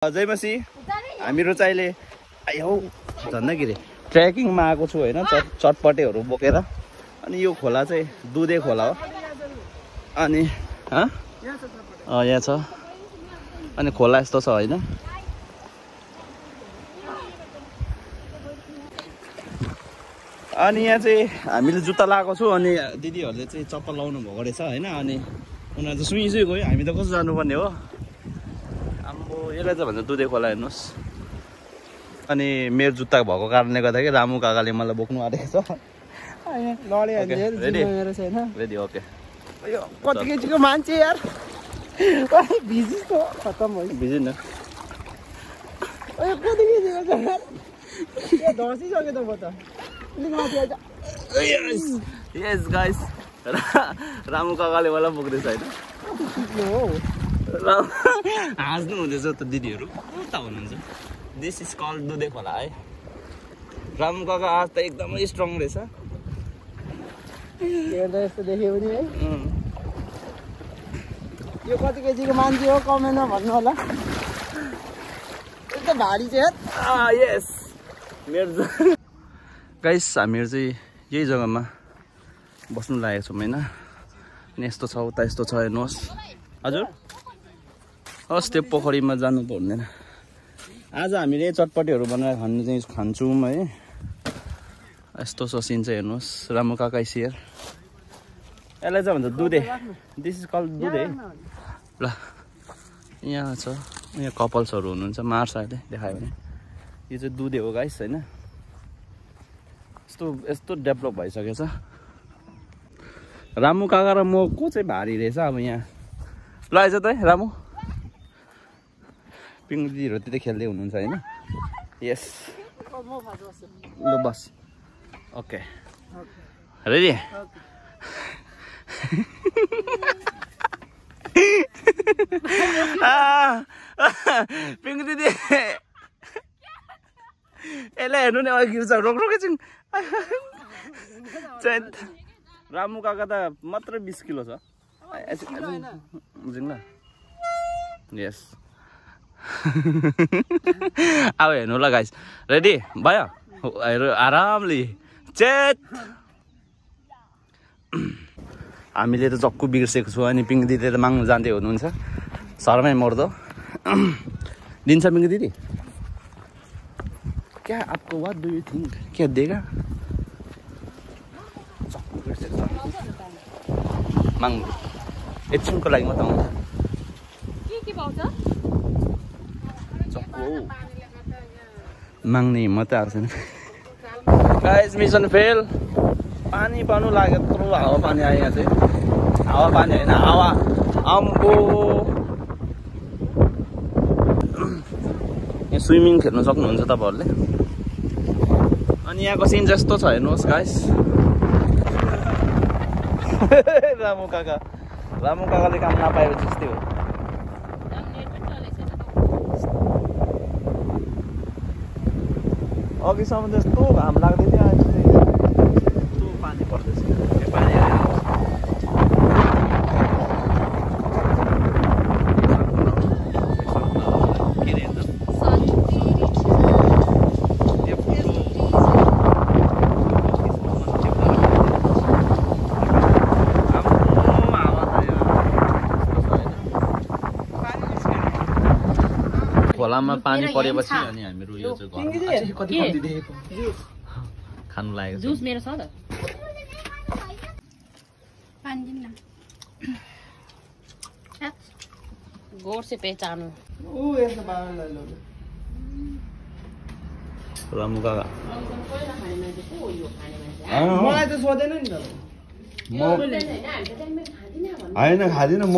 जय मसी हामीहरू चाहिँ अहिले आयो झन्डगिरी ट्रेकिङमा आएको छु होइन चटपटेहरू बोकेर। अनि यो खोला चाहिँ दुधे खोला हो। अनि यहाँ छ अनि खोला यस्तो छ होइन। अनि यहाँ चाहिँ हामीले जुत्ता लगाएको छु अनि दिदीहरूले चाहिँ चप्पल लाउनु भएको रहेछ होइन। अनि उनीहरू त सुई सुई गयो, हामी त कसो जानुपर्ने हो। यसलाई चाहिँ भन्छ दुधे खोला हेर्नुहोस्। अनि मेरो जुत्ता भएको कारणले गर्दाखेरि रामु काकाले मलाई बोक्नु आँटेको छ। Ready okay. कति केजीको मान्छे यार भिजिस त खतम भयो। भिजिन कति केजीको छ यार धसिसक्यो त म त। यस गाइस रामु काकाले मलाई बोक्दैछ होइन। हाँस्नु हुँदैछ त दिदीहरू उता हुनुहुन्छ। दिस इज कल्ड दुधे खोला है। रामु काका आज त एकदमै स्ट्रङ रहेछ। हेर्दा यस्तो देख्यो भने है यो कति केजीको मान्छे हो कमेन्टमा भन्नु होला। यस्तो भारी चाहिँ यस मेरो गाइस हामीहरू चाहिँ यही जग्गामा बस्नु लागेको छौँ होइन। अनि यस्तो छ उता यस्तो छ हेर्नुहोस्। हजुर हस् त्यो पोखरीमा जानु त हुँदैन। आज हामीले चटपटीहरू बनाएर खान्छौँ है। यस्तो छ सिन चाहिँ हेर्नुहोस्। रामु काका सियर यसलाई चाहिँ भन्छ दुधे। दिस इज कल्ड दुधे ल। यहाँ छ यहाँ कपल्सहरू हुनुहुन्छ मार्छ अहिले देखायो भने। यो चाहिँ दुधे हो गाइस होइन। यस्तो डेभलप भइसकेको छ। रामु काका र म को चाहिँ भारी रहेछ अब यहाँ। ल आइज त है रामु। पिङ दिदीहरू त्यतै खेल्दै हुनुहुन्छ होइन। यस ल बस ओके रेडी। पिङ दिदी यसलाई हेर्नु नि अघि गिर्छ रोक्रोकै छिन्। रामु काका त मात्र 20 किलो छ। बुझ्नु ल यस अब हेर्नु ल गाइस। रेडी भयो हेर आरामले चेत। हामीले त चक्कु बिर्सेको छु अनि पिङ दिदी त माग्नु जाँदै हुनुहुन्छ। शर्मै मर्दो दिन्छ पिङ दिदी। क्या आपको व्हाट डू यू थिंक क्या देगा। चक्कु बिर्सेको छ माग्नु एकछिनको लागि मात्र आउँछ। के पाउँछ चक्कु माग्ने हिम्मत आएको छैन। Guys mission fail. पानी पाउनु लाग्यो यत्रो हावा पानी आयो यहाँ चाहिँ। हावा पानी होइन हावा अम्बो। यहाँ स्विमिङ खेल्नु सक्नुहुन्छ तपाईँहरूले। अनि यहाँको सिन जस्तो छ हेर्नुहोस् गाइस। रामु काकाले काम नपाएपछि जस्तै हो। अघिसम्म त्यस्तो घाम लाग्दै थियो यस्तो पानी पर्दैछ। यो पानी खोलामा पानी परेपछि अनि हामीहरू यो चाहिँ खानु लागेको छ। जुस मेरो छ त पानी दिन न गोड से पहचानो। यस्तो बाबा ल रामु काका मलाई त सोधेन नि त। म होइन खाँदिनँ म।